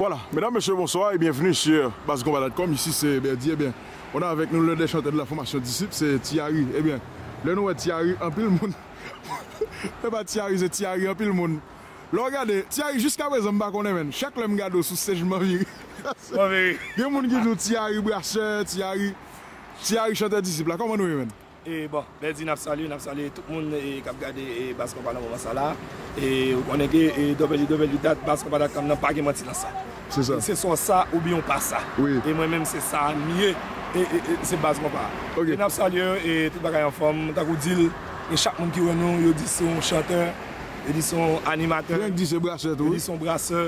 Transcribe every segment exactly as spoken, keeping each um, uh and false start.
Voilà, mesdames, messieurs, bonsoir et bienvenue sur base combat point com. Ici, c'est Berdy. Eh bien, on a avec nous l'un des chanteurs de la formation Disip, c'est Thierry. Eh bien, lè nou wè Thierry, anpil moun. E pa Thierry, se Thierry, anpil moun. Lè w gade, Thierry, jiska prezan, m pa konnen, menn. Chak lè m gade w sou stage, m anvi ri. Gen moun ki di w Thierry brasè, Thierry, Thierry chantè Disip la. Kòman nou ye, menn? E bon, Berdy, n ap salye, n ap salye tout moun, e, k ap gade, e, Baz Konpa nan moman sa la. E ou konnen ke, e, w w w dot baz konpa dot com nan pa gen manti nan sa. Se sa. E se swa w sa oubyen w pa sa. Wi. E mwen menm se sa m ye. E, e, e se Baz Konpa. Ok. E n ap salye yo, e tout bagay anfòm. Tankou w di l, e chak moun ki wè nou, yo di se yon chantè, yo di se yon animatè. Yo di se brasè tou, wi. Yo di se yon brasè.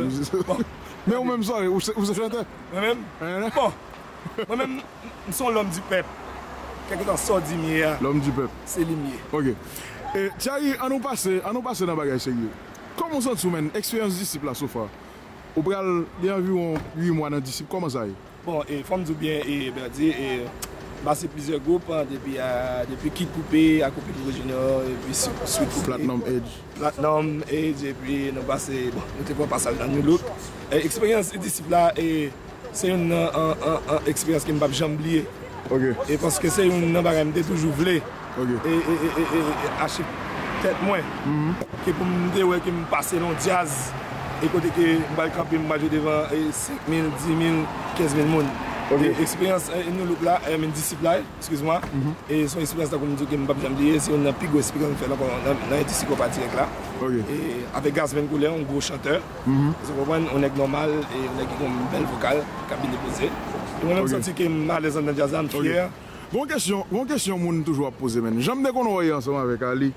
Bon. Men ou menm, sorry, ou se, ou se chantè? Mwen menm? Bon. Mwen menm, m se yon lòm di pèp. Kèlkeswa sa w di m ye a, lòm di pèp, se li m ye. Ok. E, Thierry, an nou pase, an nou pase nan bagay serye. Kòman w santi w, menn, eksperyans Disip la, so far? Ou pral gen anviwon uit mwa nan Disip, kòman sa ye? Bon, e, fò m di w byen, e, Berdy, e, m pase plizyè gwoup, an, depi, a, depi Kid Koupe, a Koupe Koupe Junior, epi Sweet, Sweet Koupe. Platinum Age. Platinum Age, epi nou pase, bon, nou te pran pasaj nan New Look. E, eksperyans Disip la, e, se youn nan, an, an, an eksperyans ke m p ap janm bliye. Ok. E paske se youn nan bagay m te toujou vle. Ok. E, e, e, e, e, e achte tèt mwen. Mhm. Ke pou m te wè ke m pase nan yon djaz, e kote ke m pral kanpe, m pral jwe devan, e, senk mil, dis mil, kenz mil moun. Ok. E eksperyans, e, New Look la, e, men Disip la, eskize mwa. Mhm. E se yon eksperyans tankou m di w ke m p ap janm bliye, se youn nan pi gwo eksperyans m fè nan, nan, nan endistri konpa dirèk la. Ok. E avèk Gazman Koulè, yon gwo chantè. Mhm. Ou konprann, yon nèg nòmal, e yon nèg ki gen yon bèl vokal, k ap byen depoze. E mwen menm, ok, m santi ke m alèz anndan djaz la, m, ok, fyè. Gon kesyon, gon kesyon moun toujou ap poze, menn. Jan m te konn wè w ansanm avèk Ali,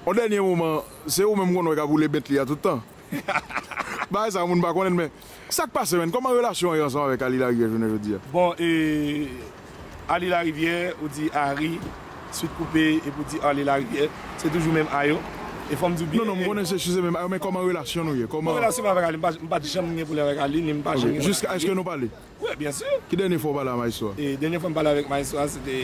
yon dènye moman, se ou menm m konn wè k ap woule Bentley a tout tan. Bagay sa, moun pa konnen, men sa k pase, menn? Kòman relasyon w ye ansanm avèk Ali Larivière jounen jodi a? Bon, e, Ali Larivière, ou di Ari, Sweet Koupe, epi ou di Arly Larivière, se toujou menm A yo. E fò m di w byen. Non, non, m konnen se, se menm A yo, men kòman relasyon nou ye? Kòman? Bon, relasyon mwen avèk Ali, m pa, m pa t janm gen pwoblèm avèk Ali, ni m pa janm gen pwoblèm avèk Ali. Jiska èske nou pale? Wi, byen si. Ki dènye fwa w pale a Maestro a? E, dènye fwa m pale avèk Maestro a, se te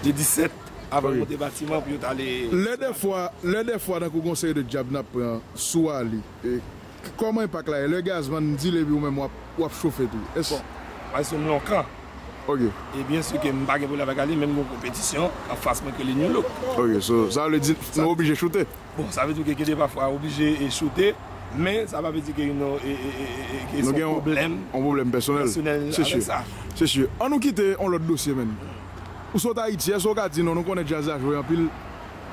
le disèt, avan l, ok, monte batiman pou yo t ale. Lè dèfwa, lè dèfwa, tankou gon seri de djab n ap pran sou Ali, e, k-, kòman enpak la ye? Lè Gazman di l epi ou menm w ap, w ap chofe tou. Èske... Bon, Maestro m nan yon kan. Ok. E byen si ke m pa gen pwoblèm avèk Ali, men m gen yon konpetisyon anfas mwen ki rele New Look. Ok, so, sa vle di nou oblije choute? Bon, sa vle di ke gen de pafwa oblije e choute, men sa pa vle di ke nou, e, e, e, e, e, ke se yon pwoblèm, yon pwoblèm pèsonèl. Pèsonèl avèk sa. Se si. Se si. An nou kite yon lòt dosye, menn. Ou sot Ayiti, èske w ka di nou, nou konnen djaz la jwe anpil?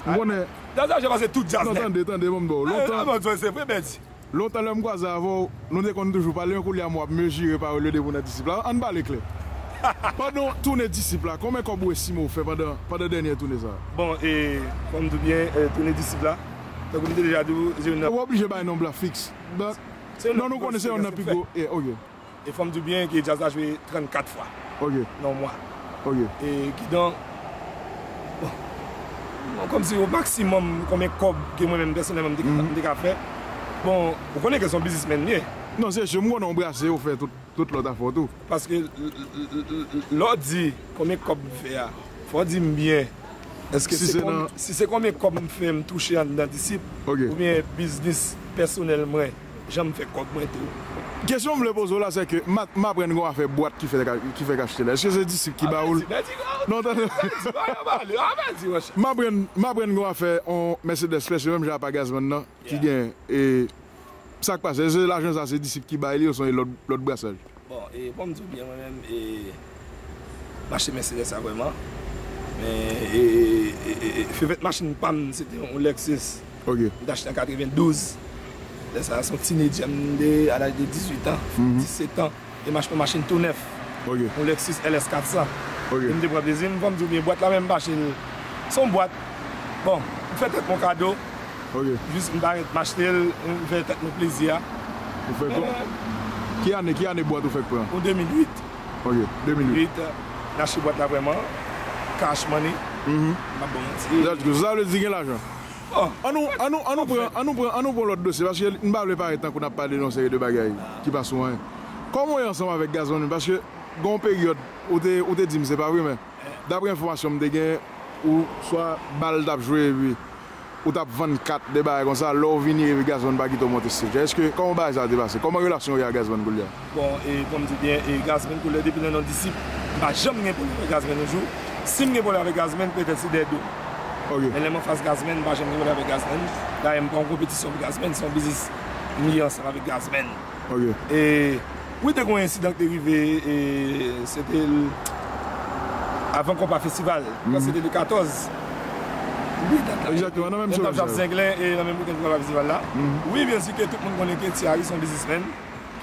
M konnen. Djaz la jwe pase tout djaz nèt. Non, tande, tande, ban m ba w. Lontan, se vre, Bèdi. Lontan lè m kwaze avè w, nou te konn toujou pale, men kounye a m wè w ap mezire pawòl yo depi w nan Disip la. Ann pale klè. Pandan toune Disip la, konbyen kòb ou estime w fè pandan, pandan dènyè toune sa a? Bon, e, fò m di w byen, e, toune Disip la, tankou m te deja di w, se youn nan... Ou pa oblije bay nonb la fiks. Non, nou konnen se youn nan pi gwo, e, ok. E fò m di w byen ke djaz la jwe trannkat fwa, ok, nan yon mwa. Ok. E kidonk, bon, kòmsi o maksimòm konbyen kòb ke mwen menm pèsonèlman m te ka, m te ka fè. Bon, ou konnen ke se yon biznismenn m ye. Non, se si, m konnen w brase, ou fè tout, tout lòt afè w tou. Paske l-, l-, l-, l-, lè w di konbyen kòb m fè a, fò w di m byen. Èske si se se kon-, si se konbyen kòb m fè, m touche anndan Disip, ok, oubyen biznis pèsonèl mwen, jan m fè kòb mwen tou. Kesyon m vle poze w la, se ke m a-, m aprann gen yon afè bwat ki fè ka-, ki fè k achte la. Èske se Disip ki ba ou l? Non, tande. M aprann, m aprann gen yon afè, yon Mercedes Spèsyo, menm jan apa Gazman nan, ki gen, e, sa k pase? Èske lajan sa se Disip ki bay li, osnon e lòt, lòt brasaj? Bon, e, fò m di w byen, mwen menm, e, m achte Mercedes sa vrèman. Men, e, e, e, e, e, fevèt machin pa m, se te yon Lexus. Ok. M te achte an katrevendouz. Lè sa a, se yon tinedjè m te, a laj de dizuit an, disèt an. E m achte yon machin tou nèf. Ok. Yon Lexus L S kat san. Ok. E m te pran plezi m, fò m di w byen, bwat la menm m pa achte l. Se yon bwat. Bon, m fè tèt mwen kado. Ok. Jis m parèt m achte l, m fè tèt mwen plezi a. Ou fè kò-, ki ane, ki ane bwat ou fèk pran? An de mil uit. Ok, de mil uit. Uit, m achte bwat la vrèman, cash money. Mhm. M ap ba w manti. That's good. Sa vle di gen lajan. Bon. An nou, an nou, an nou pran, an nou pran, an nou pran lòt dosye, paske m pa vle parèt tankou n ap pale de yon seri de bagay ki pa sou anyen. Kòman w ye ansanm avèk Gazman? Paske gen yon peryòd, ou te, ou te di m se pa vre, men daprè enfòmasyon m te gen, ou swa bal t ap jwe, epi ou t ap vann kat, de bagay konsa, lè w vini, epi Gazzman pa kite w monte stage la. Èske, kòman bagay sa a te pase? Kòman relasyon w gen ak Gazzman koulye a? Bon, e, kòm di byen, e, Gazzman koulye a depi nan non Disip, m pa janm gen pwoblèm avèk Gazzman yon jou. Si m gen pwoblèm avèk Gazzman, petèt se dèyè do m. Ok. Men lè m anfas Gazzman, m pa janm gen pwoblèm avèk Gazzman. Dayè, m pa yon konpetisyon pou Gazzman, se yon biznis m ye ansanm avèk Gazzman. Ok. E, wi, te gen yon ensidan ki te rive, e, se te l-, avan Konpa Festival. Panse se te de katòz. Oubli dat la. Egzakteman, nan menm semèn sa. Zenglè, e nan menm wikenn Konpa Festival la. Wi, byen si ke tout moun konnen ke Thierry se yon biznismenn.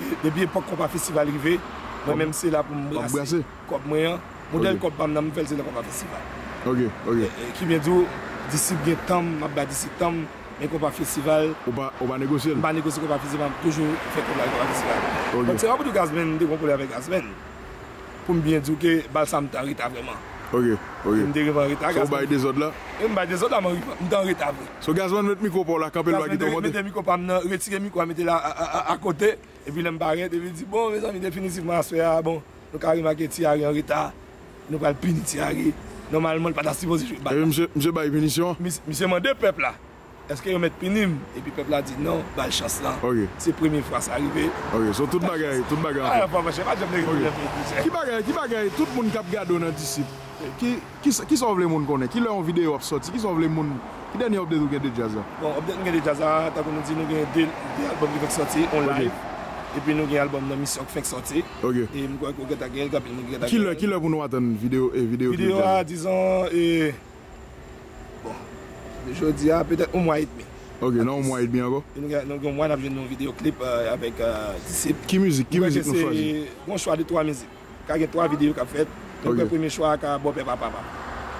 Ke depi epòk Konpa Festival rive, mwen menm se la pou m brase kòb mwen an. Modèl kòb pa m nan, m fè l se nan Konpa Festival. Ok, ok. E, e, ki vle di w, Disip gen tan m, m ap bay Disip tan m, men Konpa Festival, ou pa, ou pa negosye l? M pa negosye Konpa Festival, m toujou fè kòb la avèk Konpa Festival. Ok. Donk, se pa pou di Gazzman, m te gen yon pwoblèm avèk Gazzman. Pou m byen di w ke bal sa m te an reta vrèman. Ok, ok. M te rive an reta, Gazzman. So, ou bay dezòd la? E m bay dezòd la, men m te an reta vre. So, Gazzman met mikwo pa w la, kanpe l pa kite w monte? Gazzman mete mikwo pa m nan, retire mikwo a, mete l a, a, a, a kote. Epi lè m parèt, epi l di, bon, mezanmi, definitivman, aswè a, bon, nou ka remake Thierry an reta, nou pral pini Thierry. Nòmalman, l pa ta sipoze jwe bal la. Epi misye, misye bay pinisyon an? Mis-, misye mande pèp la, èske yo mèt pini m? Epi pèp la di non, ba l chans lan. Ok. Se premye fwa sa rive. Ok, so tout bagay, tout bagay an fèt. Ah, pa monchè, pa janm nèg pwoblèm. Ki bagay, ki bagay, tout moun k ap gade w nan Disip, ki Kisa, kisa w vle moun konnen? Kilè yon videyo ap sòti? Kisa w vle moun, ki dènye update ou gen de djaz la? Bon, update m gen de djaz la, tankou nou di, nou gen de, de albòm ki fèk sòti, on live. Epi nou gen albòm nan Misyon k fèk sòti. Ok. E m kwè ke w gentan gen l, gen anpil moun ki gentan gen l. Kilè, kilè pou nou atann videyo, e videyo klip djaz la? Videyo a, dizon, e, bon, jodi a, petèt yon mwa edmi. Ok, nan yon mwa edmi ankò? E nou gen, nou gen yon mwa n ap jwenn yon videyo klip, e, avèk, e, Disip. Ki mizik, ki mizik nou chwazi? Bon, chwa de twa mizik. Ka gen twa videyo k ap fèt. Donk, premye chwa a ka Bòpè pa papa.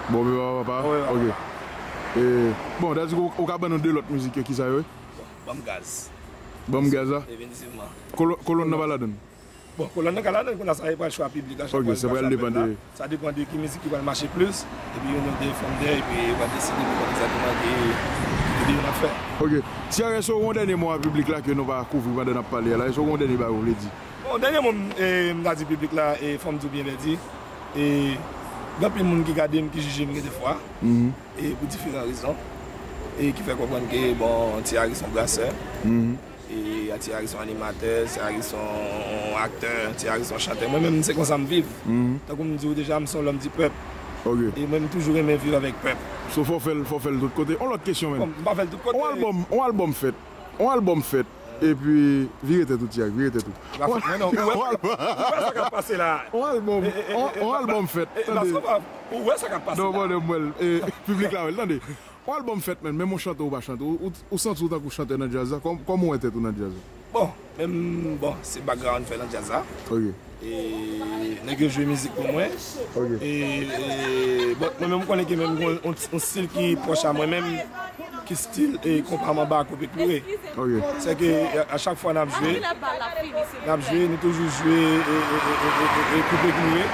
Bòpè pa papa? Bòpè pa papa. Ok. E, bon, dat di ou, ou ka ban nou de lòt mizik yo, kisa yo ye? Bon, Ban m gaz. Ban m gaz la? Definitivman. Kolòn, kolòn nan pa ladann? Bon, kolòn nan ka ladann, kounye a sa e pral chwa piblik la, chak pral chwa pèp la. Sa depann de ki mizik ki pral mache plis, epi youn nan de fanm dèyè, epi yo pral deside pou konn egzakteman ki, ki videyo n ap fè. Ok. Thierry, èske w gen yon dènye mo a piblik la ke nou pa kouvri pandan n ap pale a la? Èske w gen yon dènye bagay ou vle di? Bon, dènye mo m, e, m ta di piblik la, e, fò m di w byen vèdi, e, gen anpil moun ki gade m, ki jije m gen de fwa, e, pou diferan rezon, e, ki fè konprann ke, bon, Thierry se yon brasè, e, Thierry se yon animatè, Thierry se yon aktè, Thierry se yon chantè. Mwen menm, se konsa m viv. Tankou m di w deja, m se yon lòm di pèp. Ok. E mwen, m toujou renmen viv avèk pèp. So, fò w fè l, fò w fè l tout kote. Yon lòt kesyon menm. Bon, m pa fè l tout kote. Yon albòm, yon albòm fèt. Yon albòm fèt. Epi, vire tèt ou, Thierry, vire tèt ou. Ou wè sa k ap pase la? Yon albòm, yon, yon albòm fèt. Tande. Ou wè sa k ap pase la? Non, bon, mwen, e, piblik la wè l, tande. Yon albòm fèt, menm, menm yon chante ou pa chante. Ou, ou, ou santi w tankou chantè nan djaz la? Kòm, kòman w wè tèt ou nan djaz la? Bon, menm, bon, se background fè nan djaz la. Ok. E, nèg yo jwe mizik pou mwen. Ok. E, e, bon, mwen menm, m konnen ke menm yon, yon, yon stil ki pwòch a mwen menm, ki stil, e, konpa manba a koupe kloure. Ok. Se ke, a, a chak fwa n ap jwe, n ap jwe, nou toujou jwe, e, e, koupe kloure.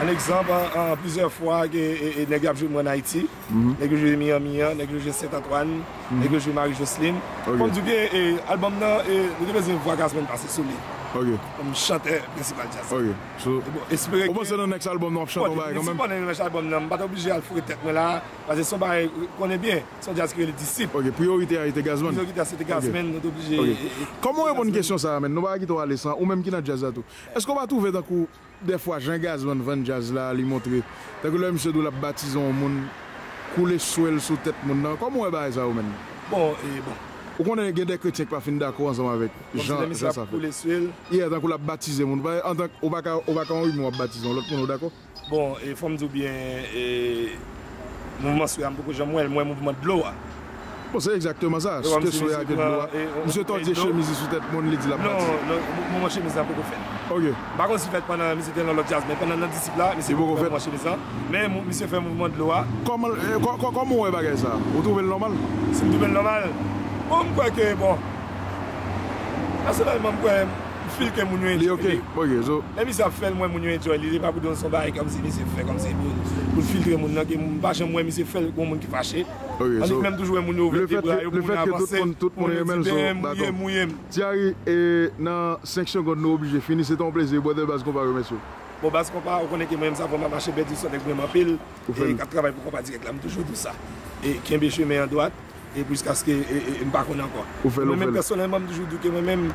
An egzanp, an, an plizyè fwa ke, e, e, nèg yo ap jwe mwen an Ayiti, nèg yo jwe Miami an, nèg yo jwe Sent Antwann, nèg yo jwe Mari Joslin. Ok. Fò m di w byen, e, albòm nan, e, nou te bezwen vwa Gazzman pase sou li. Ok. Kòm chantè prensipal djaz. Ok. So, ou panse nan next album nan w ap chante yon bagay kanmenm? Bon, si m konnen nan next album nan, m pa t oblije al foure tèt mwen la, paske se yon bagay, ou konnen byen, se yon djaz ki rele Disip. Ok, priyorite a se te Gazzman? Priyorite a se te Gazzman, nou te oblije, e, e, Kòman w reponn kesyon sa a, menm? Nou pa kite w ale san, ou menm ki nan djaz la tou. Èske w pa twouve tankou dèfwa, jan Gazzman vann djaz la, li montre, tankou lè misye di w l ap batize yon moun, koule swèl sou tèt moun nan. Kòman w wè bagay sa yo, menm? Bon, e, bon. Ou konnen gen de kretyen ki pa fin dakò ansanm avèk jan, jan sa fèt. Koule swèl. Yeah, tankou l ap batize moun. Pa, antank, ou pa ka, ou pa ka yon imen w ap batize yon lòt moun, ou dakò? Bon, e, fò m di w byen, e, mouvman swè a, m poko janm wè l, m wè mouvman dlo a. Bon, se egzakteman sa. Kesyon a ke dlo a. Misye tòdye chemiz li sou tèt moun, li di l ap batize. Non, non, mou-, mouvman chemiz la poko fèt. Ok. M pa konn si fèt pandan misye te nan lòt djaz, men pandan nan Disip la, misye poko fè mouvman chemiz la. Men mou-, misye fè mouvman dlo a. Kòman, e, kò-, kò-, kòman w wè bagay sa? Ou twouve l nòmal? Si m twouve l nòmal? Bon, m kwè ke, bon, pèsonèlman, m kwè m fil ke moun yo enjoy li. Ok, so, lè misye ap fè l, m wè moun yo enjoy li. Li pa pou di w se yon bagay kòmsi misye fè, kòmsi pou, pou l filtre moun nan, ke m pa janm wè misye fè l pou yon moun ki fache. Ok, so, annik menm toujou wè moun yo ouvè de bra yo pou moun avanse, moun yo di, "Ben, mouye m, mouye m." Thierry, e, nan senk segonn nou oblije fini. Se te yon plezi, brother Baz Konpa remèsye w. Bon, Baz Konpa, ou konnen ke mwen menm sa fè m ap mache bèdi sou nèg mwen anpil, e, k ap travay pou Konpa Dirèk la, m toujou di w sa. E kenbe chemen an dwat, e jiskaske e, e, e, m pa konnen ankò. Ou fè l, ou Mwen menm fè l. Pèsonèlman, m toujou di ke mwen menm,